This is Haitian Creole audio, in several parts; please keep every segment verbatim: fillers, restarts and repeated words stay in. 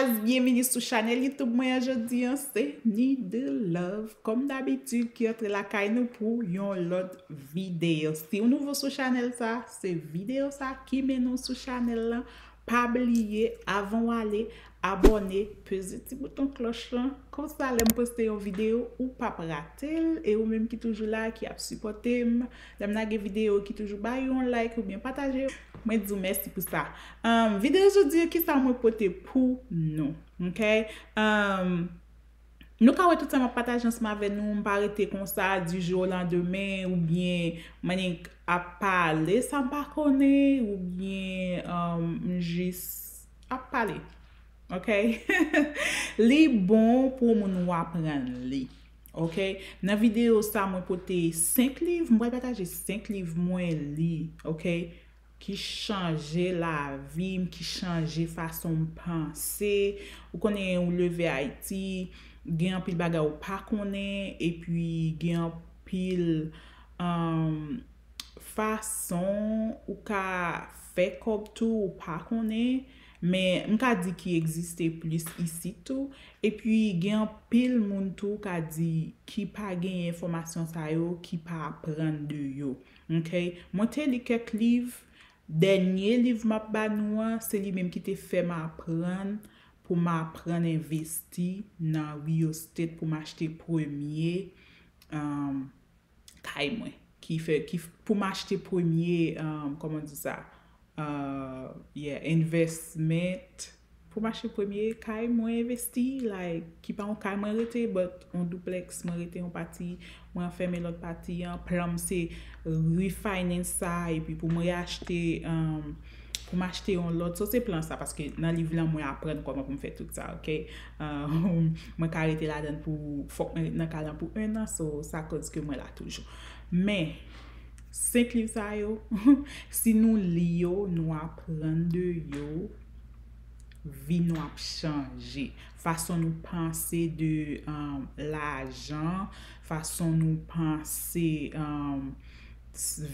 Byenvini sou chanèl YouTube mwen an. Jodi an se Need the Love, kòm dabitid, ki antre lakay nou pou yon lòt videyo. Si w nouvo sou chanèl sa, se videyo sa ki mennen w sou chanèl lan. Pa bliye, avan w ale, abòne, peze ti bouton klòch lan. Konsa, lè m poste yon videyo, ou p ap rate l. E ou menm ki toujou la, ki ap sipòte m, lè m lage videyo, ki toujou ba yon like oubyen pataje, mwen di w mèsi pou sa. Um, videyo jodi a, kisa mwen pote pou nou? Ok? Um, nou ka wè tout sa m ap pataje ansanm avè nou, m pa rete konsa du jour au lendemain, oubyen mwen ap pale sa m pa konnen, oubyen um, m jis ap pale. Ok? Li bon pou moun ou aprann li. Ok? Nan videyo sa, mwen pote senk liv, m pral pataje senk liv mwen li. Ok? Ki chanje lavi m, ki chanje fason m panse. Ou konnen, ou leve Ayiti, gen anpil bagay ou pa konnen, epi gen anpil um, fason ou ka fè kòb tou ou pa konnen, men m ka di ki egziste plis isit tou. Epi gen anpil moun tou ka di ki pa gen enfòmasyon sa yo, ki pa aprann de yo. Ok? Mwen te li kèk liv. Dènye liv m ap ba nou an, se li menm ki te fè m aprann, pou m aprann envesti nan real estate, pou m achte premye um, kay mwen. Ki fè, ki, pou m achte premye, um, kòman di sa? Uh, yeah, investment. Pou m achte premye kay mwen envesti, like, ki pa yon kay mwen rete, but yon duplex mwen rete, yon pati, mwen fèmen lòt pati an. Plan m se refinance sa, epi pou mwen achte, um, pou m achte yon lòt. So, se plan sa, paske nan liv lan, mwen aprann kòman pou m fè tout sa, ok? Um, mwen ka rete ladan pou, fòk mwen ret nan kay lan pou en an, so, sa koz ke mwen la toujou. Men, senk liv sa yo, si nou li yo, nou aprann de yo, vi nou ap chanje. Fason nou panse de um, lajan, fason nou panse um,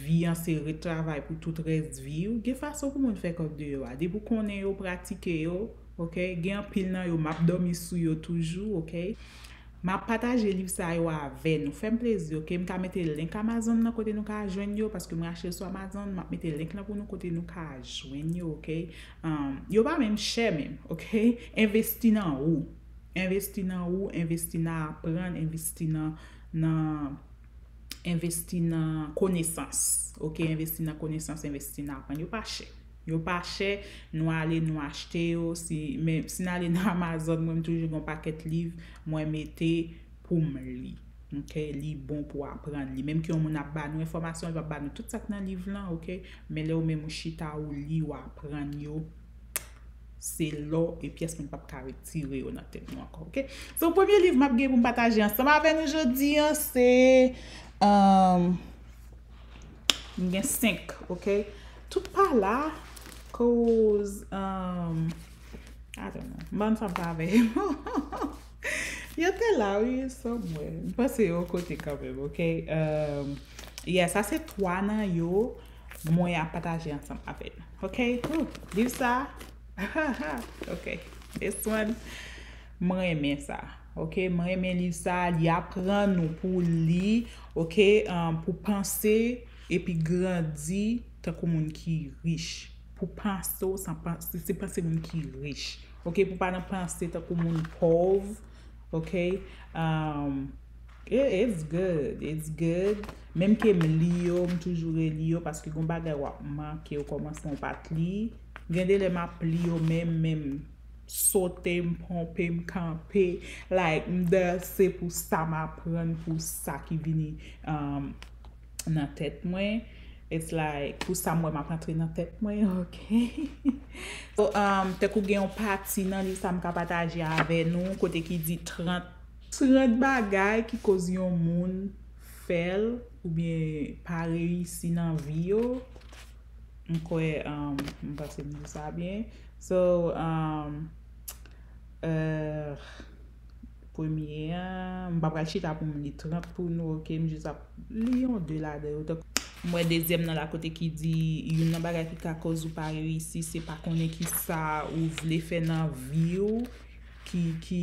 vi an se ret travay pou tout rès vi w. Gen fason pou moun fè kòb de yo a. Depi w konnen yo, pratike yo, ok? Gen anpil nan yo, m ap dòmi sou yo toujou, ok? M ap pataje liv sa yo avè nou. Fè m plezi, ok? M ka mete link Amazon nan kote nou ka jwenn yo, paske mwen achte l sou Amazon. M ap mete link lan pou nou kote nou ka jwenn yo, ok? Um, yo pa menm chè menm, ok? Envesti nan ou. Envesti nan ou, envesti nan aprann, envesti nan, nan, envesti nan konesans, ok? Envesti nan konesans, envesti nan aprann. Yo pa chè. Yo pa chè, nou ale, nou achte yo. Si, men si n ale nan Amazon, mwen, m toujou gen yon pakèt liv mwen mete pou m li. Ok? Li bon pou aprann li. Menm ke yon moun ap ba nou enfòmasyon, li p ap ba nou tout sa k nan liv lan, ok? Men lè ou menm ou chita, ou li, ou aprann yo, se lò e pyès moun p ap ka retire yo nan tèt nou ankò, ok? So, premye liv m ap gen pou m pataje ansanm avè nou jodi an, se, um, m gen senk, ok? Tout pa la, koz, um, I don't know. M bann sa m pa avè yo. Yo te la, wi, somewhere. M panse yo kote kanmenm, ok? Um, yeah, sa se twa nan yo mwen ap pataje ansanm avè nou. Ok? Ooh, liv sa. Ok. This one. Mwen renmen sa. Ok? Mwen renmen liv sa. Li aprann nou pou li. Ok? Um, pou panse epi grandi tankou moun ki rich. Pou panse w san panse, se panse moun ki rich. Ok? Pou pa nan panse tankou moun pòv. Ok? Um, it, it's good. It's good. Menm ke m li yo, m toujou reli yo, paske gon bagay w ap manke, ou kòmanse yon pa t li. Gen de lè m ap li yo, menm, menm sote, m ponpe, m kanpe. Like, m danse pou sa m aprann, pou sa ki vini um, nan tèt mwen. It's like, pou sa m wè m ap antre nan tèt mwen, ok? So, um, tankou gen yon pati nan liv sa m ka pataje avè nou, kote ki di trant, trant bagay ki koz yon moun fèl oubyen pa reyisi nan vi yo. M kwè, um, m panse m di sa byen. So, um, euh, premye an, m pa pral chita pou m li trant pou nou, ok? M jis ap li yon de ladan yo. Tank, m wè dezyèm nan la kote ki di, youn nan bagay ki ka koz ou pa reyisi, se pa konnen ki sa ou vle fè nan vi w. ki, ki,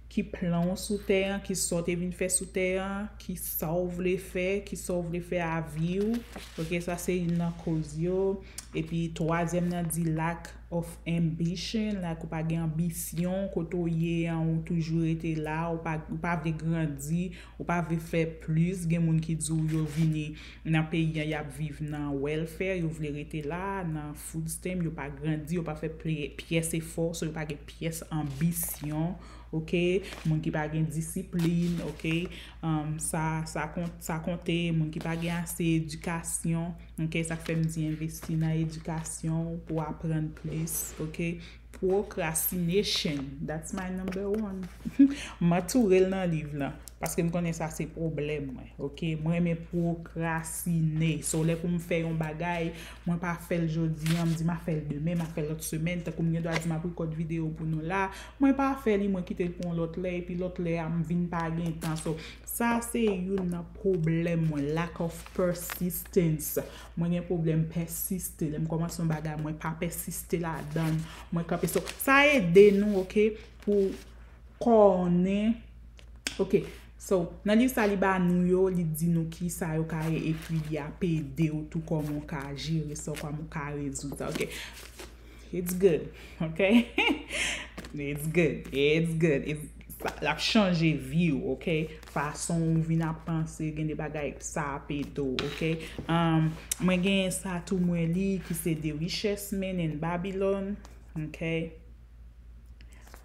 ki plan w sou tè an, ki sa w te vin fè sou tè an, ki sa w vle fè, ki sa w vle fè a vi w. Ok, sa se youn nan koz yo. Epi twazyèm nan di lack of ambition, like ou pa gen anbisyon, kote w ye an, ou toujou rete la, ou pa, ou pa vle grandi, ou pa vle fè plis. Gen moun ki di w yo vini nan peyi an, y ap viv nan welfare, yo vle rete la, nan food stamp, yo pa grandi, yo pa fè pye-, pyès efò, so yo pa gen pyès anbisyon, ok? Moun ki pa gen disiplin, ok? Um, sa, sa kon-, sa konte, moun ki pa gen ase edikasyon, ok? Sa k fè m di envesti nan edikasyon pou aprann plis, ok? Procrastination, that's my number one. M antoure l nan liv lan, paske m konnen sa se pwoblèm mwen, ok? Mwen renmen pwokrastine. So, lè pou m fè yon bagay, mwen pa fè l jodi an, m di m a fè l demen, m a fè l lòt semèn. Tankou m gen dwa di m ap rekòd videyo pou nou la, mwen pa fè li, mwen kite l pou yon lòt lè, epi lòt lè a, m vin pa gen tan. So, sa se youn nan pwoblèm mwen, lack of persistence. Mwen gen pwoblèm pèsiste. Lè m kòmanse yon bagay, mwen pa pèsiste ladan l. Mwen kanpe. So, sa ede nou, ok, pou konnen. Ok, so, nan liv sa, li ba nou yo, li di nou ki sa yo ka ye, epi li ap ede w tou kòman w ka jere sa, kòman w ka rezoud sa, ok? It's good, ok? It's good, it's good. It's, sa, l ap chanje vi w, ok? Fason ou vin ap panse, gen de bagay sa ap ede w, ok? Um, mwen gen sa tou mwen li ki se The Richest Man in Babylon, ok?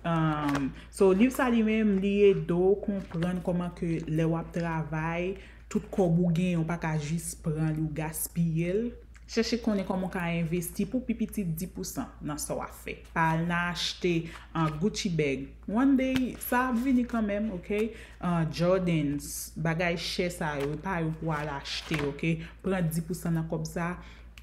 Um, so, liv sa li menm, li ede w konprann kòman ke lè w ap travay, tout kòb ou genyen, ou pa ka jis pran li, ou gaspiye l. Chèche konnen kòman w ka envesti pou pi piti dis pousan nan sa w ap fè. Pa al nan achte an Gucci bag. One day, sa ap vini kanmenm, ok? An Jordans, bagay chè sa yo, e pa yo pou al achte, ok? Pran dis pousan nan kòb sa,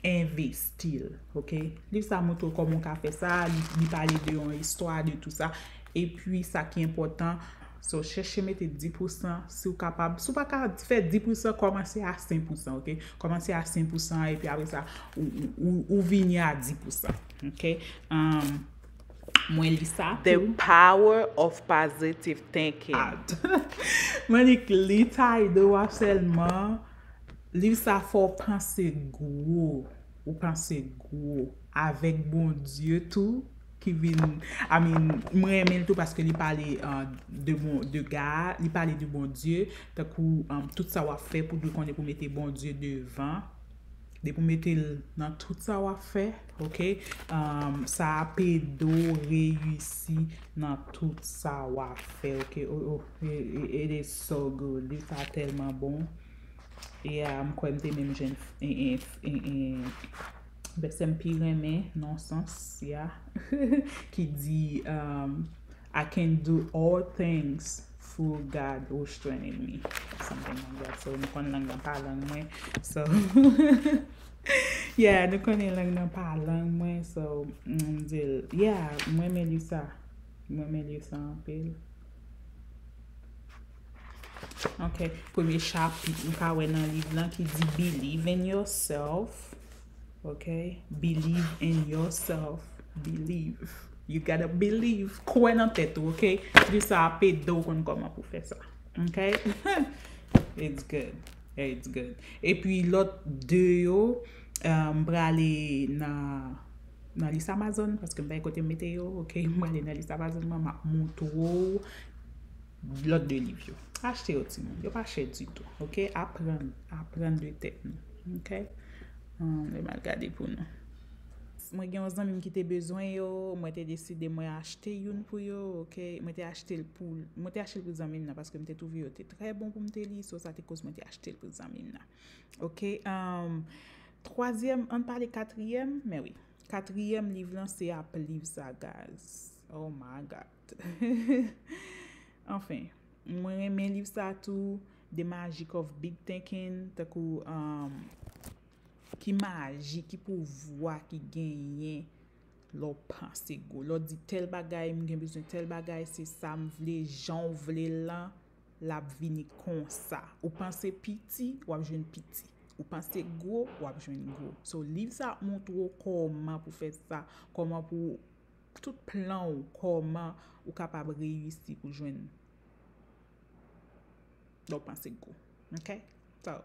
envesti l, ok? Liv sa montre w kòman w ka fè sa, li, li pale de yon istwa, de tou sa. Epi, sa ki enpòtan, so, chèche mete dis pousan, si w kapab. Si w pa ka fè dis pousan, kòmanse a senk pousan, ok? Kòmanse a senk pousan, epi apre sa, ou, ou, ou, ou vini a dis pousan, ok? Um, mwen li sa The tou. Power of Positive Thinking. At. Mwen li, li ta ede w ap sèlman. Liv sa fè w panse gwo. Ou panse gwo. Avèk Bondye tou, ki vin, I mean, mwen renmen l tou paske li pale, uh, de bon, de God, li pale de Bondye, tankou, um, tout sa w ap fè pou dwe konnen pou mete Bondye devan. Depi w mete l nan tout sa w ap fè, ok? Um, sa ap ede w reyisi nan tout sa w ap fè, ok? Oh, oh, it, it, it is so good. Li sa tèlman bon. Yeah, m kwè m te menm jwenn, eh, eh, eh, eh, vèsè m pi renmen, nan sans, yeah. Ki di, um, I can do all things through God who strengthen me. Something like that. So, nou konn lang nan pa lang mwen. So, yeah, nou konnen lang nan pa lang mwen. So, m di l, yeah, mwen renmen li sa. Mwen renmen li sa anpil. Ok, premye chapit nou ka wè nan liv lan ki di Believe in yourself. Ok, believe in yourself. Believe. You gotta believe. Kwè nan tèt ou, ok? Li sa ap ede w konn kòman pou fè sa. Ok? It's good. It's good. Epi lòt de yo, uh, m prale nan, nan lis Amazon, paske m pa gen kote m mete yo, ok? M prale nan lis Amazon mwen, m ap montre w lòt de liv yo. Achte yo, timoun. Yo pa chè ditou, ok? Aprann, aprann de tèt nou, ok? Um, lè m al gade pou nou. Mwen gen yon zanmi m ki te bezwen yo, mwen te deside mwen achte youn pou yo, ok? Mwen te achte l pou, mwen te achte l pou zanmi m nan, paske m te twouve yo te trè bon pou m te li, so sa te koz mwen te achte l pou zanmi m nan. Ok, um, twazyèm, ann pale katriyèm, men wi. Katriyèm liv lan se ap liv sa, guys. Oh my God. Anfen, mwen renmen liv sa tou, The Magic of Big Thinking, tankou, um, ki maji, ki pouvwa ki genyen lè w panse gwo. Lè w di tèl bagay, m gen bezwen tèl bagay, se sa m vle, jan w vle l lan, l ap vini konsa. Ou panse piti, w ap jwenn piti. Ou panse gwo, w ap jwenn gwo. So, liv sa ap montre w kòman pou fè sa, kòman pou tout plan w, kòman ou kapab reyisi pou jwenn lè w panse gwo. Ok? So,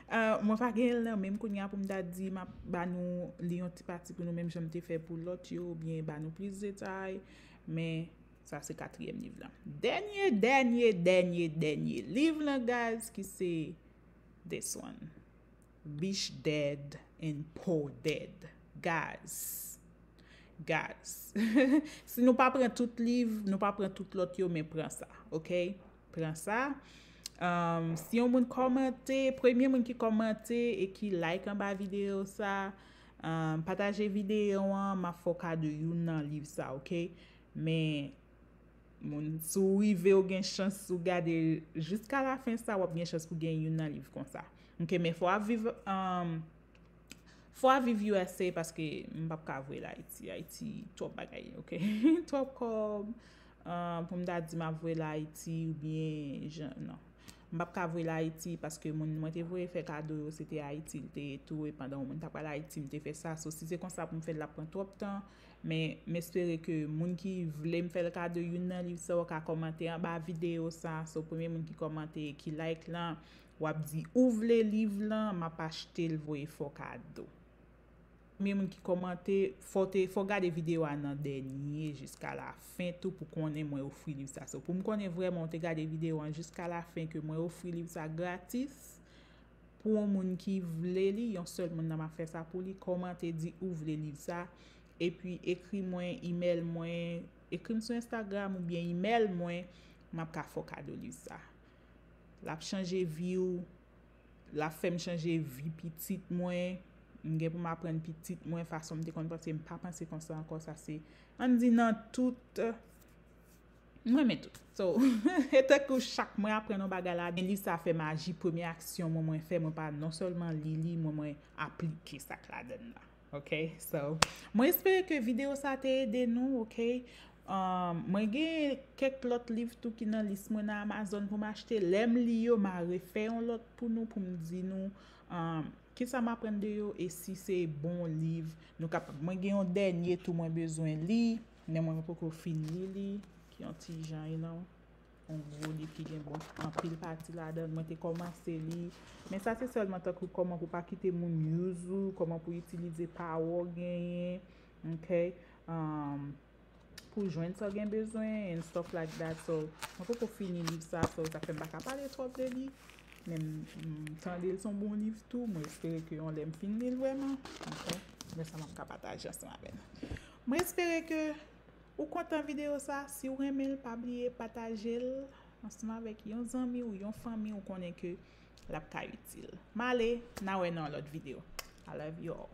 uh, mwen pa gen l nan men m kounye a pou m ta di m ap ba nou li yon ti pati pou nou menm jan m te fè pou lòt yo, oubyen ba nou plis detay, men sa se katriyèm liv lan. Dènye, dènye, dènye, dènye liv lan, guys, ki se this one. Rich Dad and Poor Dad. Guys, guys, si nou pa pran tout liv, nou pa pran tout lòt yo, men pran sa, ok? Pran sa. Um, si yon moun kòmante, premye moun ki kòmante e ki like anba videyo sa, um, pataje videyo an, m ap fè w kado youn nan liv sa, ok? Men, moun, si w rive, w gen chans, si w gade jiska lafen sa, w ap gen chans pou gen youn nan liv konsa. Ok, men fò w ap viv, um, fò w ap viv U S A paske m p ap ka voye l Ayiti. Ayiti twòp bagay, ok? Twòp kòb. Um, pou m ta di m ap voye l Ayiti oubyen jan, non. M p ap ka voye l Ayiti paske moun mwen te voye fè kado yo, se te Ayiti l te ye tou, e pandan yon moun t ap pral Ayiti, m te fè sa. So, si se konsa pou m fè l, l ap pran twòp tan. Men, m espere ke moun ki vle m fè l kado youn nan liv sa yo ka kòmante anba videyo sa. So, premye moun ki kòmante e ki like lan, w ap di ou vle liv lan, m ap achte l voye fè w kado. Premye moun ki kòmante, fò w te, fò w gade videyo a nan dènye, jiska lafen tou, pou konnen mwen ofri liv sa. So, pou m konnen vrèman ou te gade videyo an jiska lafen, ke mwen ofri liv sa gratis, pou yon moun ki vle li, yon sèl moun nan m ap fè sa pou li, kòmante, di ou vle liv sa, epi ekri mwen, imèl mwen, ekri m sou Instagram oubyen imèl mwen, m ap ka fè w kado liv sa. L ap chanje vi w, l ap fè m chanje vi pitit mwen, m gen pou m aprann pitit mwen fason m te konn panse, m pa panse konsa ankò, sa se, ann di nan tout, m renmen tout. So, e tankou chak mwen aprann yon bagay ladan, liv sa fè maji, premye aksyon mwen, mwen fè, mwen pa non sèlman li li, mwen, mwen aplike sa k ladan l la. Ok? So, mwen espere ke videyo sa te ede nou, ok? Um, mwen gen kèk lòt liv tou ki nan lis mwen nan Amazon pou m achte. Lè m li yo, m a refè yon lòt pou nou, pou m di nou, um, kisa m aprann de yo e si se bon liv nou kapab. Mwen gen yon dènye tou mwen bezwen li, men mwen poko fin li li, ki yon ti jan, you know, yon gwo liv ki gen bon anpil pati ladan l. Mwen te kòmanse li, men sa se sèlman tankou kòman pou pa kite moun use ou, kòman pou itilize pawa w genyen, ok? Um, pou jwenn sa w gen bezwen and stuff like that. So, mwen poko fini liv sa, so sa fè m pa ka pale twòp de li. Men m, m tande l se yon bon liv tou. Mwen espere ke yon lè m fin li l vrèman, ok? Men sa m ap ka pataje ansanm avè nou. Mwen espere ke ou kontan videyo sa. Si w renmen l, pa bliye pataje l ansanm avèk yon zanmi ou yon fanmi ou konnen ke l ap ka itil. M ale, n a wè nan yon lòt videyo. I love you all.